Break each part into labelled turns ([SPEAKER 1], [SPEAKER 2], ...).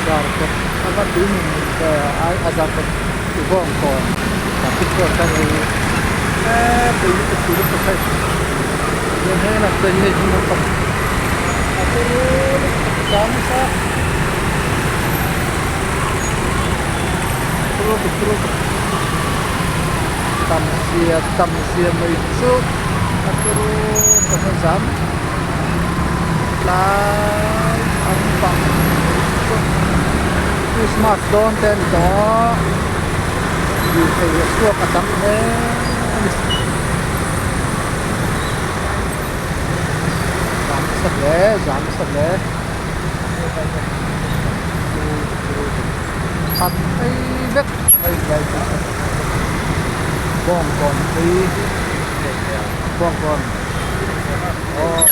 [SPEAKER 1] Zarkawt a va tui nun nun ve a a zarkawt ti vawng kawn traffic pawh kha hei e pui lutuk pui lutuk hei chuan helam te hi hei hmun lampang a turu lutuk zam nasa turu lutuk turu lutuk tam zia tam zia mai chu a turu ka zam. Tlai an pang chu Christmas dawn te a ni tawh a lirthei a chhuak a tam hle a ni zam nasa hle zam nasa hle khat phei vek mai lai chu bawngkawn phei bawngkawn. Aw.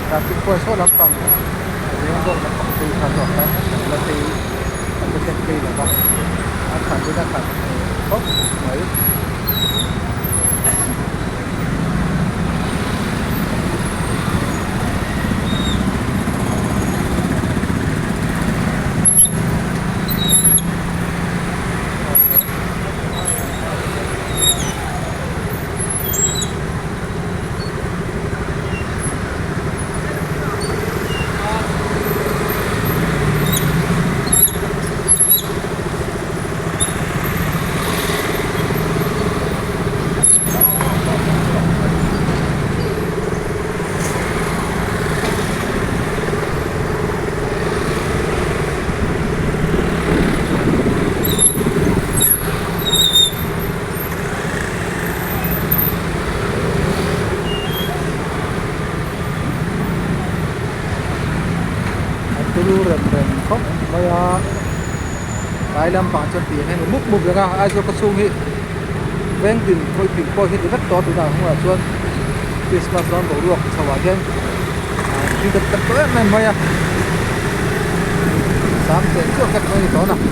[SPEAKER 1] Traffic pawh saw lampang a leng zawk lampang phei kha zawk kha la phei a la thleng phei lo va a khat in a khat khawp mai. A turu rem rem khawp mai a tlai lampang chuan tih hian mup mup reng a Aizawl khaw chhung hi veng tin khawi tin pawh hi a ni vek tawh a tunah hmunah chuan Christmas dawn boruak chho ah hian thil tam tak tawh em em mai a sam cheng chhuak vek mai a ni tawh a ni.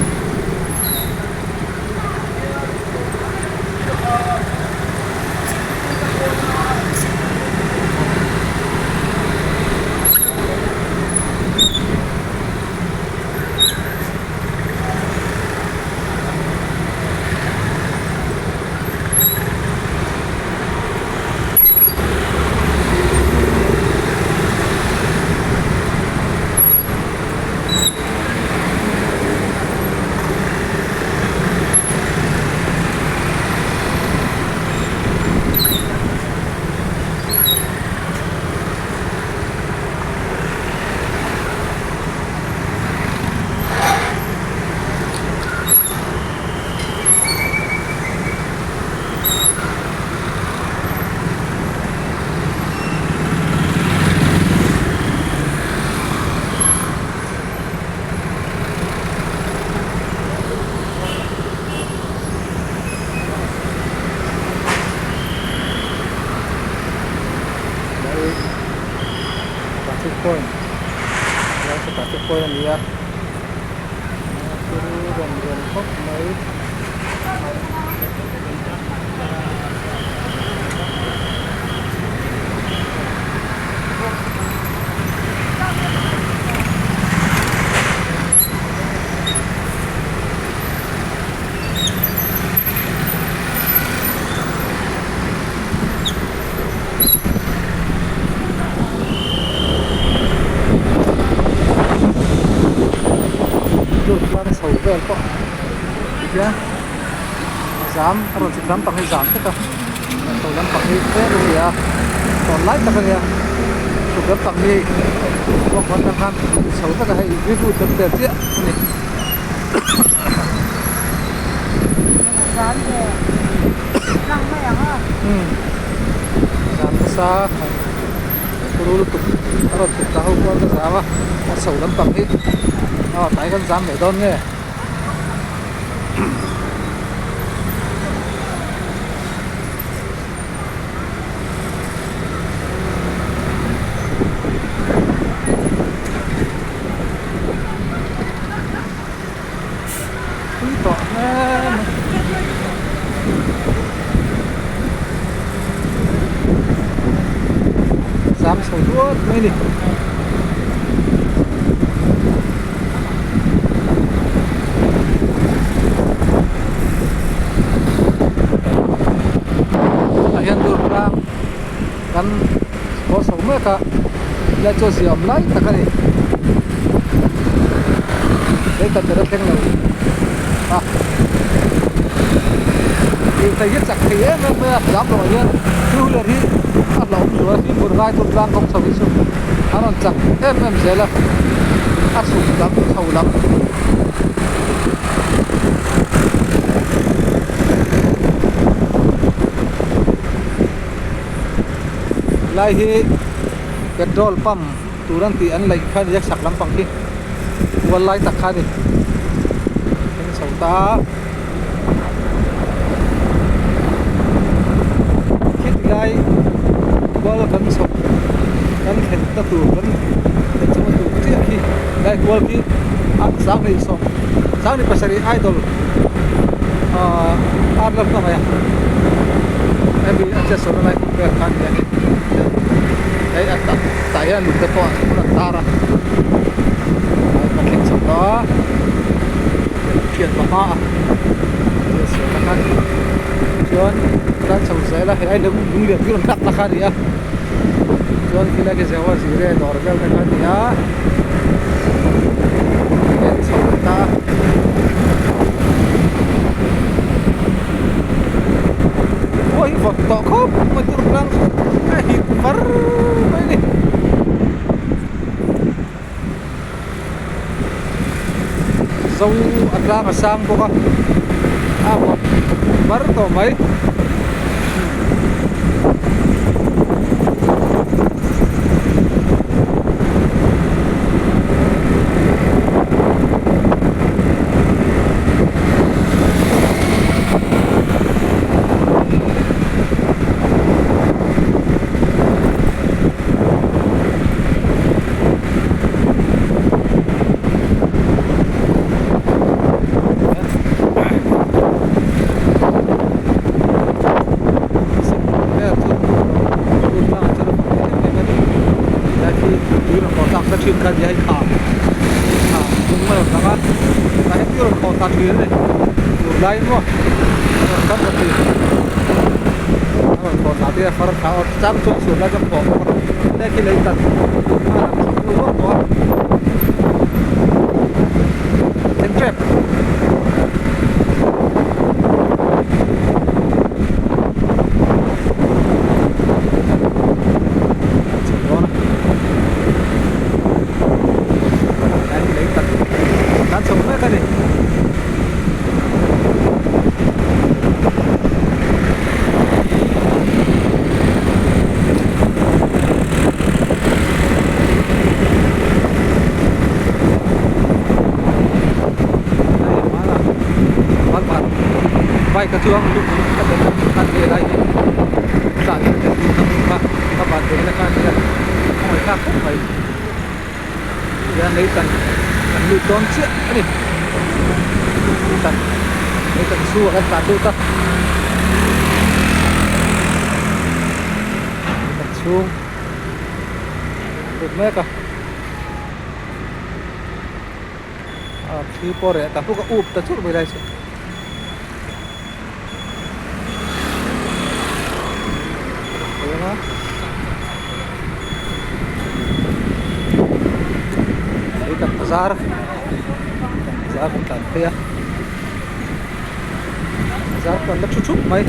[SPEAKER 1] Traffic point helai chu traffic point a ni a thil rawn lian khawp mai. Lut tlang chho vel pawh tikhian zam a rawn chhuk lampang hi zam vek a chho lampang hi tlem a ni a tawn lai tak a nia chhuk lampang hi kawng hawn atang khan chho vek a hei rilru tel tel chiah a ni. Zam nasa turu lutuk a rawn chhuk ta ho kual ka zam a a chho lampang hi aw tlai kan zam leh dawn nge. tui tawh hle mai. Zam chho duat mai a ni. Tah hian Durtlang kan haw chho mek a lai chu a ziah awm lai tak a ni lei tan ber a thleng lo a lirthei hi a chak thei em em mai a zam loh ah hian two wheeler hi a hlauhawm zual a fimkhur ngai Durtlang kawng chho hi chu a rawn chak em em zel a a chhuk lam chho lam. Lai hi petrol pump tur an tih an laih kha a ni a chhak lampang khi kual lai tak kha a ni thleng chho ta khi ti lai kual kan chho kan thlen na tur kan thlen chho na tur chiah khi lai kual khi a sanghnih sawm sanghnih pasarih idol ahh ar lam ka ngaih a hemi a chet sawn lai hun vel khan hianin hei a tah hian lung te pawh an tar a a thleng chho ta thian pa hma a chet sawn na khan chuan tlan chho zel a hei ai lung lian chu rawn dak na kha a ni a chuan khilai khi zewa zire dawr vel te kha a ni a en chho ta a. Khua hi vawt tawh khawp mai tur tlang a hit var mai a ni. Zo a tlang a sang bawk a a vawt var tawh mai. Bike a chuang lut ka tel khan ve lai hi tlan ka tel lut ang kha ka van ve na kha nia a ngaihthlak khawp mai tihian lei tan kan lut dawn chiah a ni lei tan lei tan chhungah kan tlan lut a lei tan chhung lut mek a. A thli pawh reh ta hluk a up ta churh mai lai chu. Hei kan bazar bazar kan tlan phei a bazar pawh an la thu thup mai.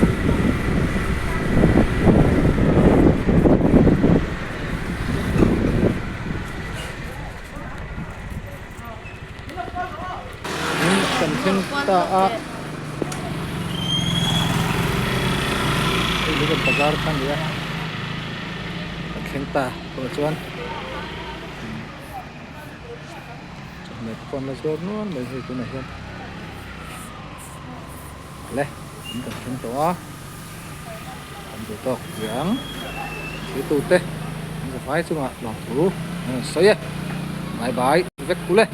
[SPEAKER 1] Kan thleng ta a hei hi kan bazar kha a ni a kan thleng ta tawh chuan chawhmeh te pawh an la zuar nual mai hei tunah hian le in kan thleng tawh a kan duh tawk chiang thiltute an zavai chungah lawmthu an rawn sawi e bye bye vek u le.